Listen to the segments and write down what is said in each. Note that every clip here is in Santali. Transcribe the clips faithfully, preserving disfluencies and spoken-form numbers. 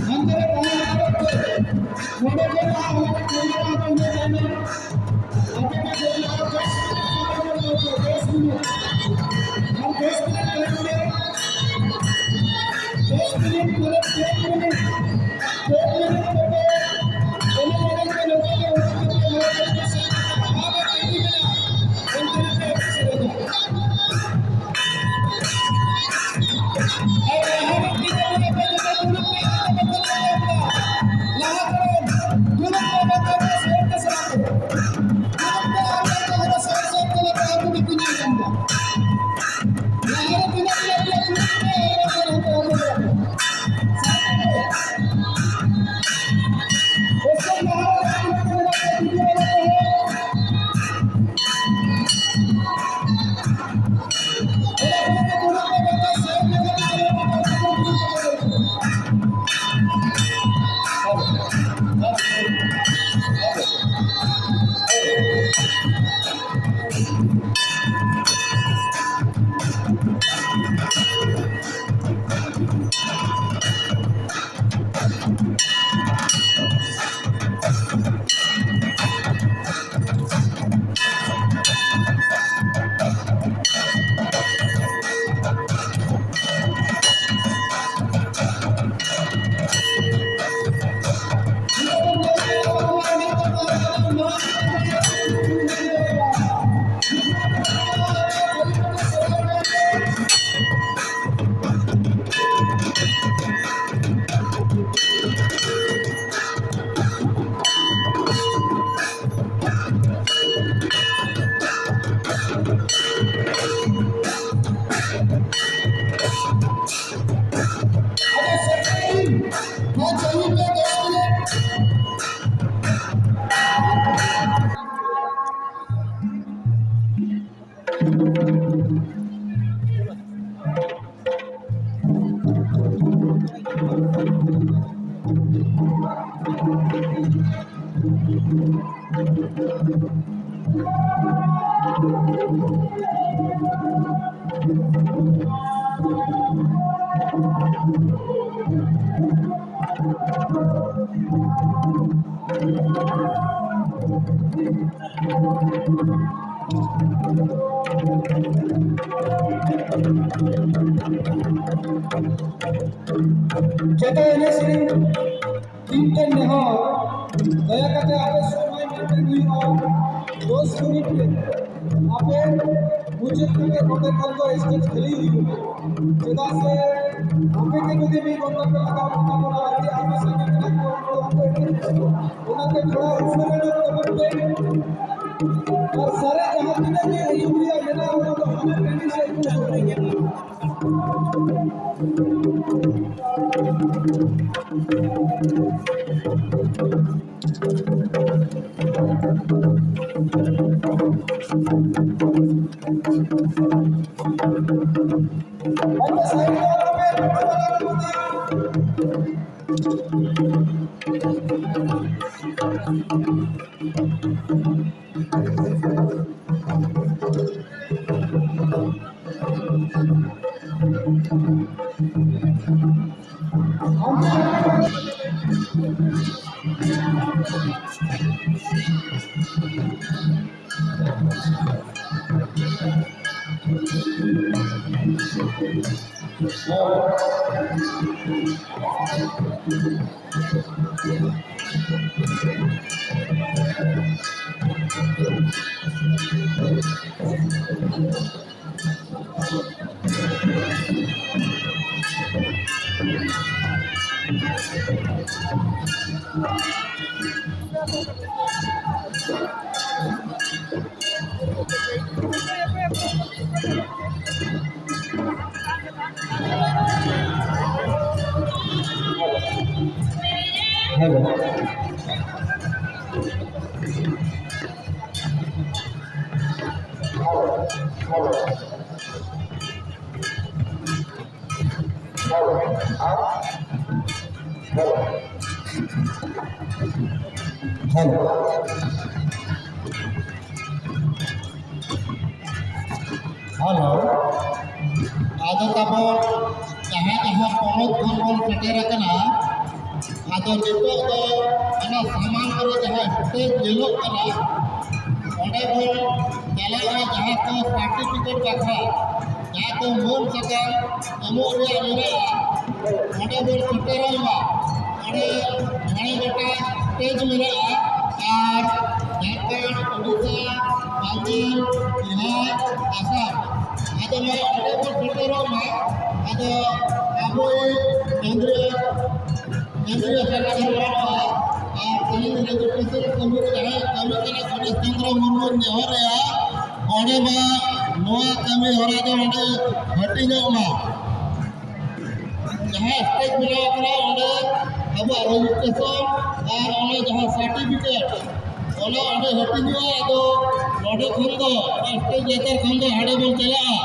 ᱦᱟᱱᱛᱮ ᱨᱮ ᱛᱟᱦᱮᱸ ᱦᱟᱛᱟᱲᱚᱜ ᱯᱮ᱾ ᱱᱚᱰᱮ ᱠᱷᱚᱱ ᱟᱨ ᱦᱚᱸ ᱠᱮᱢᱮᱨᱟ ᱦᱚᱸ ᱧᱮᱞ ᱧᱟᱢᱟ᱾ ᱟᱯᱮ ᱯᱮ ᱧᱮᱞ ᱧᱟᱢᱟ, ᱫᱚᱥ ᱢᱤᱱᱤᱴ ᱛᱟᱭᱚᱢ ᱛᱮ, ᱫᱚᱥ ᱢᱤᱱᱤᱴ ᱛᱟᱭᱚᱢ ᱛᱮ, ᱫᱚᱥ ᱢᱤᱱᱤᱴ ᱯᱚᱨᱮ ᱯᱮ ᱢᱤᱱᱤᱴ, ᱯᱮ ᱢᱤᱱᱤᱴ ᱯᱚᱨᱮ ᱮᱱᱮᱡ ᱮᱱᱮᱡ ᱛᱮ ᱱᱚᱝᱠᱟ ᱜᱮ ᱚᱲᱟᱜ ᱛᱮᱯᱮ ᱨᱩᱣᱟᱹᱲ ᱫᱟᱲᱮᱭᱟᱜᱼᱟ᱾ ᱥᱮ ᱟᱨ ᱟᱹᱰᱤ ᱢᱮᱱᱟᱜᱼᱟ, ᱚᱱᱛᱮ ᱨᱮᱯᱮ ᱮᱱᱮᱡ ᱥᱮᱨᱮᱧᱟ᱾ ᱡᱚᱛᱚ ᱮᱱᱮᱡ ᱥᱮᱨᱮᱧ ᱴᱤᱢ ᱴᱷᱮᱱ ᱱᱮᱦᱚᱨ, ᱫᱟᱭᱟ ᱠᱟᱛᱮ ᱟᱯᱮ ᱥᱚᱢᱚᱭ ᱢᱮᱱᱴᱮᱱ ᱦᱩᱭᱩᱜᱼᱟ, ᱫᱚᱥ ᱢᱤᱱᱤᱴ ᱨᱮ ᱟᱯᱮ ᱢᱩᱪᱟᱹᱫ ᱠᱟᱛᱮ ᱱᱚᱰᱮ ᱠᱷᱚᱱ ᱫᱚ ᱥᱴᱮᱡᱽ ᱠᱷᱟᱹᱞᱤ ᱦᱩᱭᱩᱜᱼᱟ᱾ ᱪᱮᱫᱟᱜ ᱥᱮ ᱟᱯᱮ ᱜᱮ ᱡᱩᱫᱤ ᱢᱤᱫ ᱜᱷᱚᱱᱴᱟ ᱯᱮ ᱞᱟᱜᱟᱣ ᱠᱟᱛᱟ ᱵᱚᱱᱟ, ᱟᱹᱰᱤ ᱟᱭᱢᱟ ᱥᱟᱸᱜᱮ ᱢᱮᱱᱟᱜ ᱠᱚᱣᱟ, ᱩᱱᱠᱩ ᱦᱚᱸᱠᱚ ᱮᱱᱮᱡ ᱦᱚᱪᱚ ᱠᱚᱣᱟ᱾ ᱚᱱᱟᱛᱮ ᱛᱷᱚᱲᱟ ᱩᱥᱟᱹᱨᱟ ᱧᱚᱜ ᱛᱟᱵᱚᱱ ᱯᱮ᱾ ᱟᱨ ᱥᱟᱨᱮᱡ ᱡᱟᱦᱟᱸ ᱛᱤᱱᱟᱹᱜ ᱜᱮ ᱦᱤᱡᱩᱜ ᱨᱮᱭᱟᱜ ᱢᱮᱱᱟᱜᱼᱟ, ᱚᱱᱟ ᱫᱚ ᱦᱟᱱᱟ ᱴᱟᱺᱰᱤ ᱥᱮᱫ ᱠᱚ ᱥᱚᱫᱚᱨ ᱠᱮᱫᱟ᱾ Hello. Hello. Hello. Hello. Hello. Hello. ᱟᱫᱚ ᱛᱟᱵᱚᱱ ᱡᱟᱦᱟᱸ ᱡᱟᱦᱟᱸ ᱯᱚᱱᱚᱛ ᱠᱷᱚᱱ ᱵᱚᱱ ᱥᱮᱴᱮᱨ ᱟᱠᱟᱱᱟ, ᱟᱫᱚ ᱱᱤᱛᱚᱜ ᱫᱚ ᱚᱱᱟ ᱥᱟᱢᱟᱝ ᱨᱮ ᱡᱟᱦᱟᱸ ᱥᱴᱮᱡᱽ ᱧᱮᱞᱚᱜ ᱠᱟᱱᱟ, ᱚᱸᱰᱮ ᱵᱚᱱ ᱪᱟᱞᱟᱜᱼᱟ᱾ ᱡᱟᱦᱟᱸ ᱠᱚ ᱥᱟᱨᱴᱤᱯᱷᱤᱠᱮᱴ ᱵᱟᱠᱷᱨᱟ ᱡᱟᱦᱟᱸ ᱠᱚ ᱢᱟᱹᱱ ᱥᱟᱠᱟᱢ ᱮᱢᱚᱜ ᱨᱮᱭᱟᱜ ᱢᱮᱱᱟᱜᱼᱟ, ᱚᱸᱰᱮ ᱵᱚᱱ ᱥᱮᱴᱮᱨᱚᱜ ᱢᱟ᱾ ᱚᱸᱰᱮ ᱢᱚᱬᱮ ᱜᱚᱴᱟᱝ ᱥᱴᱮᱡᱽ ᱢᱮᱱᱟᱜᱼᱟ, ᱟᱨ ᱡᱷᱟᱲᱠᱷᱚᱸᱰ, ᱳᱰᱤᱥᱟ, ᱵᱟᱝᱜᱟᱞ, ᱵᱤᱦᱟᱨ, ᱟᱥᱟᱢ᱾ ᱟᱫᱚ ᱱᱚᱣᱟ ᱚᱸᱰᱮ ᱵᱚᱱ ᱥᱮᱴᱮᱨᱚᱜ ᱢᱟ᱾ ᱟᱫᱚ ᱟᱵᱚᱭᱤᱡ ᱠᱮᱱᱫᱨᱤᱭᱚ, ᱠᱮᱱᱫᱨᱤᱭᱚ ᱥᱚᱨᱠᱟᱨ ᱢᱮᱱᱟᱜ ᱠᱚᱣᱟ, ᱟᱨ ᱛᱮᱦᱮᱧ ᱨᱮᱡᱤᱥᱴᱨᱮᱥᱚᱱ ᱠᱟᱹᱢᱤ ᱨᱮ ᱡᱟᱦᱟᱸᱭ ᱠᱟᱹᱢᱤ ᱠᱟᱱᱟ, ᱜᱚᱱᱮᱥ ᱪᱚᱸᱫᱽᱨᱚ ᱢᱩᱨᱢᱩᱧ ᱱᱮᱦᱚᱨᱮᱜᱼᱟ, ᱚᱸᱰᱮ ᱢᱟ ᱱᱚᱣᱟ ᱠᱟᱹᱢᱤ ᱦᱚᱨᱟ ᱫᱚ ᱚᱸᱰᱮ ᱦᱟᱹᱴᱤᱧᱚᱜ ᱢᱟ᱾ ᱡᱟᱦᱟᱸ ᱥᱴᱮᱡᱽ ᱵᱮᱱᱟᱣ ᱠᱟᱱᱟ, ᱚᱸᱰᱮ ᱟᱵᱚᱣᱟᱜ ᱨᱮᱡᱤᱥᱴᱨᱮᱥᱚᱱ ᱟᱨ ᱚᱱᱟ ᱡᱟᱦᱟᱸ ᱥᱟᱨᱴᱤᱯᱷᱤᱠᱮᱴ, ᱚᱱᱟ ᱚᱸᱰᱮ ᱦᱟᱹᱴᱤᱧᱚᱜᱼᱟ᱾ ᱟᱫᱚ ᱱᱚᱰᱮ ᱠᱷᱚᱱ ᱫᱚ, ᱚᱱᱟ ᱥᱴᱮᱡᱽ ᱞᱟᱛᱟᱨ ᱠᱷᱚᱱ ᱫᱚ ᱦᱟᱸᱰᱮ ᱵᱚᱱ ᱪᱟᱞᱟᱜᱼᱟ᱾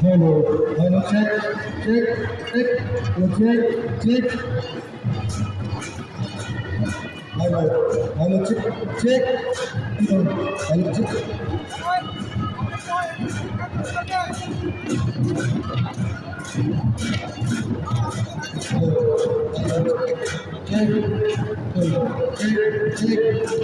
Hello, hello, check, check, check, hello, check, check. Hello, hello, check, check. Hello, hello, check. Hello, hello, check, check, hello, check, check.